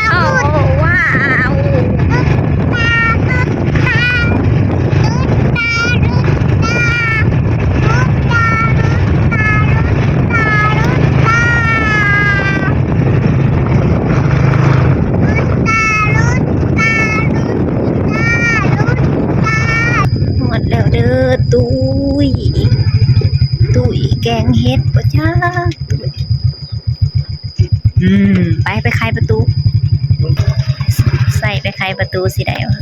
ໂອ້ ວ້າວ ຮອດແລ້ວເດີ ຕຸ້ຍ ຕຸ້ຍແກງເຫັດບໍ່ຈັກ ອືມ ໄປ ໄປໄຂປະຕູ ໃສ່ໄປໄຂປະຕູຊິໄດ້ຫວາ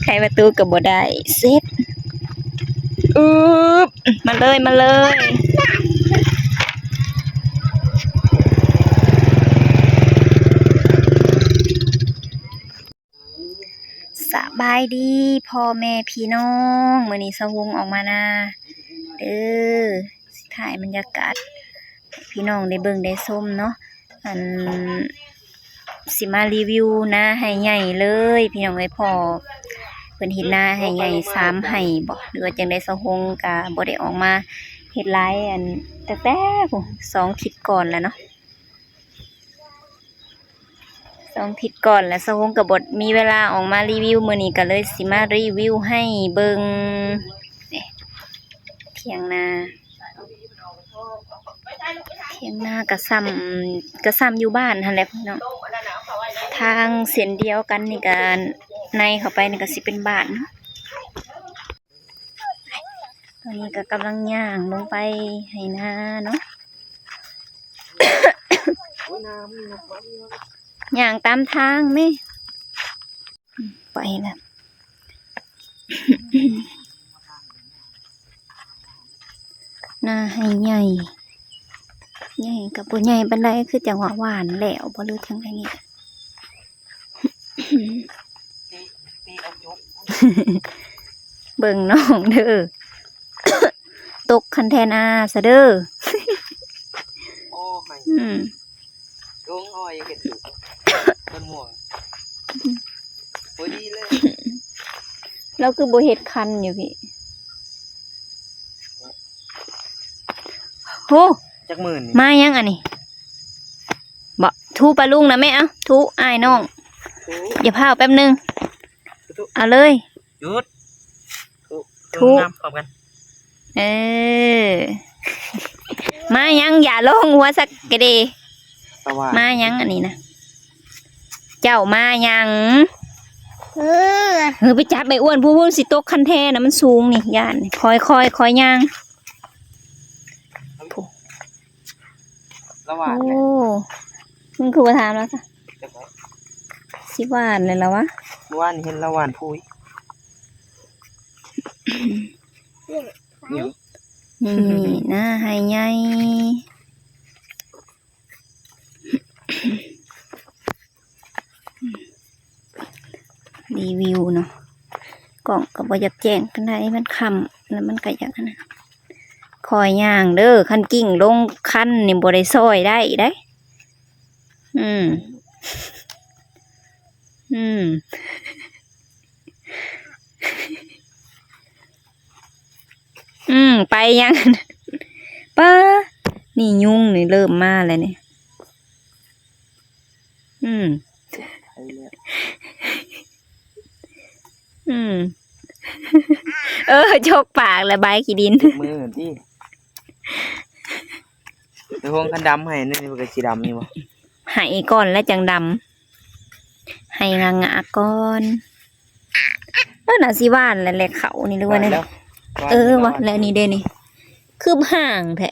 ໄຂປະຕູກໍບໍ່ໄດ້ ເສັດ ອຶບ ມາເລີຍ ມາເລີຍ ສະບາຍດີພໍ່ແມ່ພີ່ນ້ອງ ມື້ນີ້ສາວຫົງອອກມານາເດີ ຊິຖ່າຍບັນຍາກາດໃຫ້ພີ່ນ້ອງໄດ້ເບິ່ງໄດ້ຊົມເນາະ ອັນ ຊິມາຣີວິວນາໄຮ່ໃຫຍ່ເລີຍພີ່ນ້ອງເອີຍ ພໍ່ເພິ່ນເຮັດນາໄຮ່ໃຫຍ່ສາມໄຮ່ບໍ ຫຼືວ່າຈັ່ງໃດ ສາວຫົງກະບໍ່ໄດ້ອອກມາເຮັດຫຼາຍ ອັນ ຕັ້ງແຕ່ ສອງທິດກ່ອນແລ້ວເນາະ ສອງທິດກ່ອນແລ້ວ ສາວຫົງກະບໍ່ມີເວລາອອກມາຣີວິວ ມື້ນີ້ກະເລີຍຊິມາຣີວິວໃຫ້ເບິ່ງ ນີ້ ຖຽງນາ ຖຽງນາກະສ່ຳ ກະສ່ຳຢູ່ບ້ານຫັ້ນແຫຼະພີ່ນ້ອງ ທາງເສັ້ນດຽວກັນນີ້ກະ ໃນເຂົ້າໄປນີ້ກະຊິເປັນບ້ານເນາະ ຕອນນີ້ກະກຳລັງຍ່າງລົງໄປໄຮ່ນາເນາະ ຍ່າງຕາມທາງແມ້ ໄປລະ ນາໄຮ່ໃຫຍ່ ໃຫຍ່ກໍບໍ່ໃຫຍ່ປານໃດ ຄືຈັ່ງວ່າຫວ່ານແລ້ວບໍ່ ຫຼືຈັ່ງໃດນີ້ ເບິ່ງນ້ອງເດີ ຕົກຄັນແທນາຊະເດີ ໂອ້ຍ ອືມ ລົງອ້ອຍເຮັດຢູ່ ຕົ້ນມ່ວງ ພໍດີເລີຍ ລາວຄືບໍ່ເຮັດຄັນຢູ່ພີ້ ໂຫ ຈັກໝື່ນນີ້ ມາຫຍັງອັນນີ້ ບໍ່ ຖູປາລຸງນະແມ່ ເອົາ ຖູອ້າຍນ້ອງ ຖູ ຢ່າພ້າວ ແປັບໜຶ່ງ ຖູ ເອົາເລີຍ ຢຸດ ຖູ ຖູ ເອີ ມາຫຍັງ ຢ່າລົງຫົວສັກກະເດ ມາຫຍັງອັນນີ້ນະ ເຈົ້າມາຫຍັງ ເອີ ເອີ ໄປຈັບໄອ້ອ້ວນ ຜູ້ ຜູ້ ຊິຕົກຄັນແທນະ ມັນສູງນີ້ ຢ້ານ ຄ່ອຍໆ ຄ່ອຍຍ່າງ ລະຫວ່ານແຫຼະ ໂອ້ ມຶງຄືບໍ່ຖາມລາວຊະ ຊິຫວ່ານແລ້ວລະວະ ເມື່ອວານນີ້ເຫັນລະຫວ່ານພຸ້ຍ ນີ້ນາໄຮ່ໃຫຍ່ ຣີວິວເນາະ ກ້ອງກໍບໍ່ຢາກແຈ້ງປານໃດ ມັນຄ່ຳ ແລ້ວມັນກໍຢາກອັນນັ້ນ ຄ່ອຍຍ່າງເດີ ຄັນກິ້ງລົງຄັນນີ້ບໍ່ໄດ້ຊ່ອຍໄດ້ເດ້ ອືມ ອືມ ອືມ ໄປຍັງ ປ້າ ນີ້ຍຸງນີ້ເລີ່ມມາແລ້ວນີ້ ອືມ ອືມ ເອີ ຈົກປາກລະບາຍຂີ້ດິນ ມືຕິ ໄປໂຮງຄັນດຳໃຫ້ ນີ້ມັນກໍຊິດຳຢູ່ບໍ່ ໃຫ້ກ່ອນແລ້ວຈັ່ງດຳ ໃຫ້ງາໆກ່ອນ ເອີ ໜ້າຊິຫວ່ານແຫຼະ ແລະເຂົ້ານີ້ ຫຼືວ່າແນວໃດ ເອີ ວ່າແລ້ວນີ້ເດ້ນີ້ ຄືຫ່າງແທ້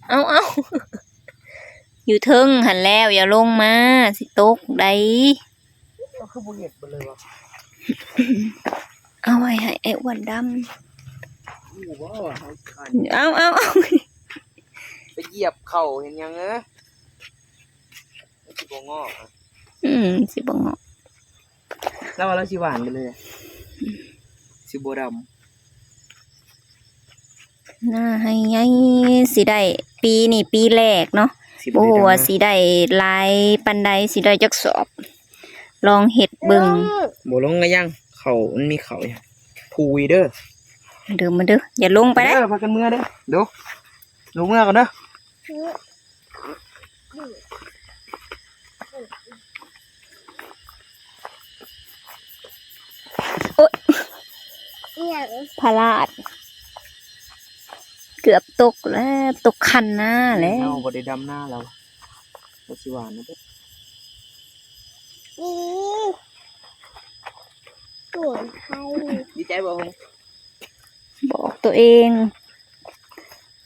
ເອົາໆ ຢູ່ເທິງຫັ້ນແລ້ວ ຢ່າລົງມາ ຊິຕົກໃດ ເຮົາຄືບໍ່ເຮັດເບິດເລີຍວະ ເອົາໄວ້ໃຫ້ໄອ້ອ້ວນດຳ ຮູ້ບໍ່ວ່າເຮົາຄັນ ເອົາໆໆ ໄປຢຽບເຂົ້າເຮັດຫຍັງເອີ ມັນຊິບໍ່ງອກ ອືມ ຊິບໍ່ງອກ ລາວວ່າລາວຊິຫວ່ານໄປເລີຍ ຊິບໍ່ດຳ ນາໄຮ່ໃຫຍ່ ຊິໄດ້ ປີນີ້ປີແລກເນາະ ຊິບໍ່ຮູ້ວ່າຊິໄດ້ຫຼາຍປານໃດ ຊິໄດ້ຈັກສອບ ລອງເຮັດເບິ່ງ. ບໍ່ລົງກະຍັງ ເຂົ້າ ມັນມີເຂົ້າຢູ່ ພູຢູ່ເດີ. ມາເດີ ມາເດີ ຢ່າລົງໄປເດີ. ເດີ ພາກັນເມືອເດີ. ເດີ ລົງເມືອກ່ອນເດີ. ໂອ໊ຍ ອີ່ຫຍັງ? ພະລາດ ເກືອບຕົກແລ້ວ ຕົກຄັນນາແລ້ວ. ເຮົາບໍ່ໄດ້ດຳນາແລ້ວ ວ່າຊິຫວ່ານນະເດີ. ອື ໂກນໄທ ດີໃຈບໍ່? ຫຸງ ບອກໂຕເອງ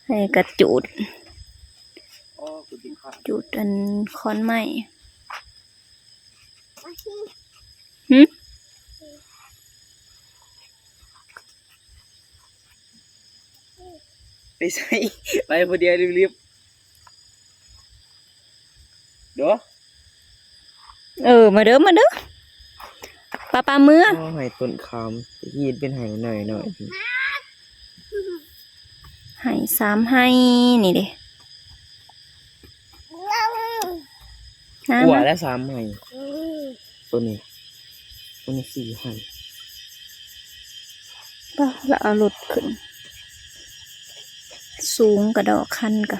ໃຫ້ກະຈູດ ຈູດອັນ ຄ້ອນໄມ້. ຫຶ ໄປໃສ? ໄປຜູ້ດຽວລິບໆ ເດີ. ເອີ ມາເດີ ມາເດີ ປາ ປາເມືອ. ໂອ້ ໄຮ່ຕົ້ນຂາມ ຕະກີ້ເປັນໄຮ່ນ້ອຍໆ ໄຮ່ສາມໄຮ່ນີ້ເດ້. ກວ່າແລ້ວສາມໄຮ່ ອື ໂຕນີ້ ໂຕນີ້ສີ່ໄຮ່. ປະ ລະເອົາລົດຂຶ້ນ ສູງກະດອກຄັນກະ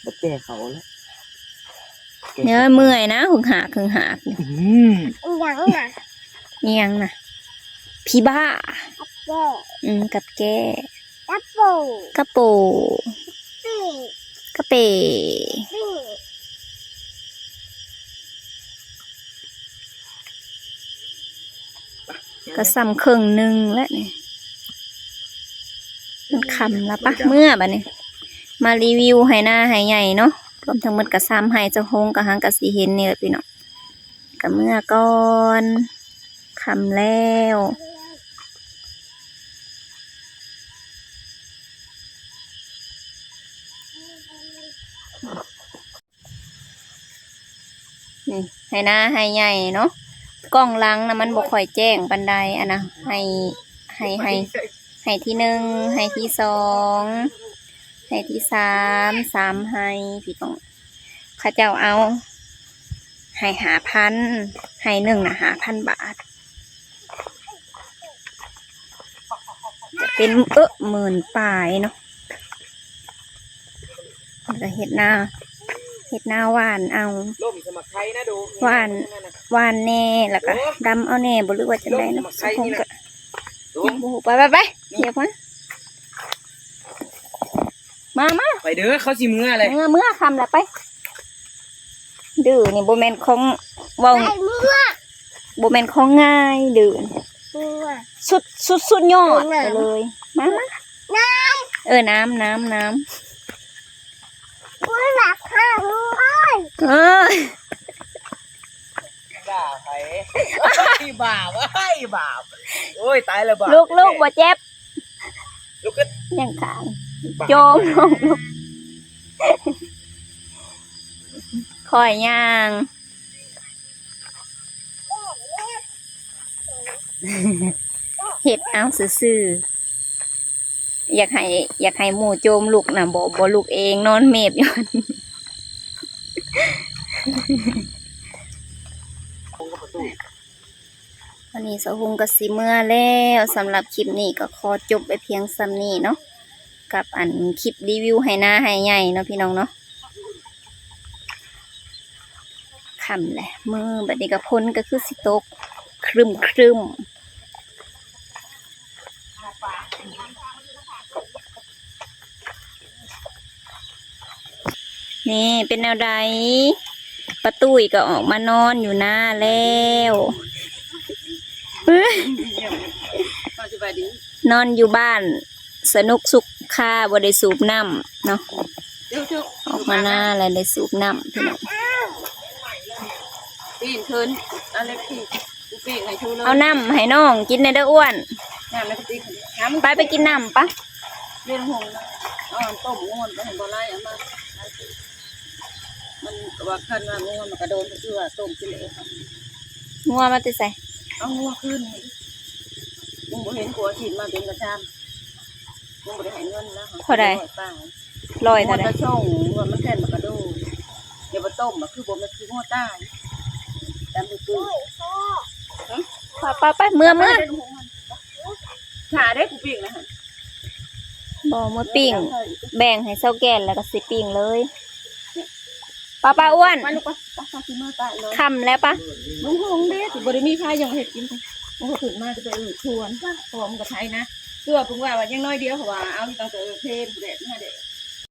ບໍ່ແກ່ເຂົາແລ້ວ. ເນຍ ເມື່ອຍນະ ຫຶງຫາກ ຫຶງຫາກ. ອື ອີ່ຫຍັງນະ? ອີ່ຫຍັງນະ? ຜີບ້າ ກັບແກ້ ອື ກັບແກ້ ກະໂປ ກະໂປ ກະເປ ກະເປ. ກະສ່ຳເຄິ່ງໜຶ່ງແລ້ວນີ້ ມັນຄ່ຳລະ. ປະ ເມືອບາດນີ້ ມາຣີວິວໄຮ່ນາໄຮ່ໃຫຍ່ເນາະ ລວມທັງໝົດກະສາມໄຮ່. ເຈົ້າໂຮງກະຫັງກະຊິເຫັນນີ້ແຫຼະພີ່ນ້ອງ ກະເມືອກ່ອນ ຄ່ຳແລ້ວ. ນີ້ ໄຮ່ນາໄຮ່ໃຫຍ່ເນາະ ກ້ອງຫຼັງນະມັນບໍ່ຄ່ອຍແຈ້ງປານໃດ. ອັນນະ ໄຮ່ ໄຮ່ ໄຮ່ ໄຮ່ທີໜຶ່ງ ໄຮ່ທີສອງ ໄຮ່ທີສາມ ສາມໄຮ່ພີ່ນ້ອງ. ເຂົາເຈົ້າເອົາໃຫ້ຫ້າພັນ ໄຮ່ໜຶ່ງນະຫ້າພັນບາດ ຈະເປັນ ເອີ ໝື່ນປາຍເນາະ. ລະກະເຮັດນາ ເຮັດນາຫວ່ານເອົາ ຫຼົມສະໝັກໄຄນະດູ ຫວ່ານ ຫວ່ານແດ່ ລະກະ ໂອ້ ດຳເອົາແດ່ບໍ່ ຫຼືວ່າຈັ່ງໃດເນາະ. ສະໂພງກະ ໂອ້ ຍັງບໍ່ຮູ້ ໄປ ໄປ ໄປ ຫຽບມາ ມາ ມາ ໄປເດີ ເຂົາຊິເມືອແຫຼະ ເມືອ ເມືອ ຄ່ຳລະ ໄປ. ດື້ນີ້ບໍ່ແມ່ນຂອງ ເວົ້າ ໄປເມືອ ບໍ່ແມ່ນຂອງງ່າຍ ດື້ນີ້ ເມືອ ສຸດ ສຸດ ສຸດຍອດ ເມືອ ໄປເລີຍ. ມາ ມາ ນ້ຳ ເອີ ນ້ຳ ນ້ຳ ນ້ຳ ໂອ້ຍ ບາບ ເອີ ດ່າໃຜ? ບາບ ເອີຍ ບາບ ໂອ້ຍ ຕາຍແລ້ວ ບາບ ລຸກ ລຸກ ບໍ່ເຈັບ ລຸກຂຶ້ນ ຍັງຄ້າງ ບາບ ໂຈມລົງ ລຸກ ຄ່ອຍຍ່າງ ເຮັດເອົາຊື່ໆ ຢາກໃຫ້ ຢາກໃຫ້ໝູ່ໂຈມລຸກນະ ບໍ່ ບໍ່ລຸກເອງ ນອນເມບຢູ່ຫັ້ນ. ອັນນີ້ສາວຮຸ້ງກະຊິເມືອແລ້ວ. ສຳລັບຄລິບນີ້ກະຂໍຈົບໄວ້ພຽງສ່ຳນີ້ເນາະ ກັບອັນຄລິບຣີວິວໄຮ່ນາໄຮ່ໃຫຍ່ເນາະພີ່ນ້ອງເນາະ. ຄ່ຳແຫຼະ ມື້ບາດນີ້ກະຝົນກະຄືຊິຕົກ ຄຶ້ມໆ. ນີ້ເປັນແນວໃດ? ປ້າຕຸ້ຍກໍອອກມານອນຢູ່ນາແລ້ວ ນອນຢູ່ບ້ານສະໜຸກສຸກຄາ ບໍ່ໄດ້ສູບນ້ຳເນາະ. ອອກມານາແລ້ວໄດ້ສູບນ້ຳພີ່ນ້ອງ. ປີນຂຶ້ນ ເອົາເລັກປີນ ເອົານ້ຳໃຫ້ນ້ອງກິນແດ່ເດີອ້ວນ. ນ້ຳໃນກະຕິກ ໄປ ໄປກິນນ້ຳປະ. ເຮັດຫຸງ ເອົາຕົ້ມງ່ວນໄປໃຫ້ບໍ່ໄລ່ ເອົາມາ ມັນກະວ່າຄັນວ່າງ່ວນມັນກະໂດນ ຄືວ່າຕົ້ມກິນເອງ. ງົວມາແຕ່ໃສ? ເອົາງົວຄືນ ມຶງບໍ່ເຫັນກົວສີດມາເປັນກະຊາມ ມຶງບໍ່ໄດ້ໃຫ້ເງິນນະ. ເທົ່າໃດ? ຮ້ອຍປາຍ. ຮ້ອຍເທົ່າໃດ? ງົວຈະສົ່ງ ງົວມັນແລ່ນມາກະໂດນ ດຽວມາຕົ້ມ ຄືບໍ່ແມ່ນ ຄືງົວຕາຍ. ຕຳໄປ ໄປໆໆ ເມືອ ເມືອ ຖ້າໄດ້ກູປີ້ງນະ ບໍ່ ເມືອປີ້ງ ແບ່ງໃຫ້ເຖົ້າແກ່ນ ແລ້ວກໍຊິປີ້ງເລີຍ. ປະ ປະ ອ້ວນ ມາລູກປະ ປະ ປະ ຊິເມືອຕາຍເລີຍ ຄ່ຳແລ້ວປະ ລຸງຫົງເດ້ ຊິບໍ່ໄດ້ມີໃຜຍັງເຮັດກິນ ມັນກໍຂຶ້ນມາຈະໄປອືດຊວນ ເພາະວ່າມັນກໍໄຖນາ ຄືວ່າເພິ່ນວ່າ ວ່າຍັງໜ້ອຍດຽວ ເພາະວ່າເອົາຕັ້ງແຕ່ເພນຜູ້ແດດມາແດດ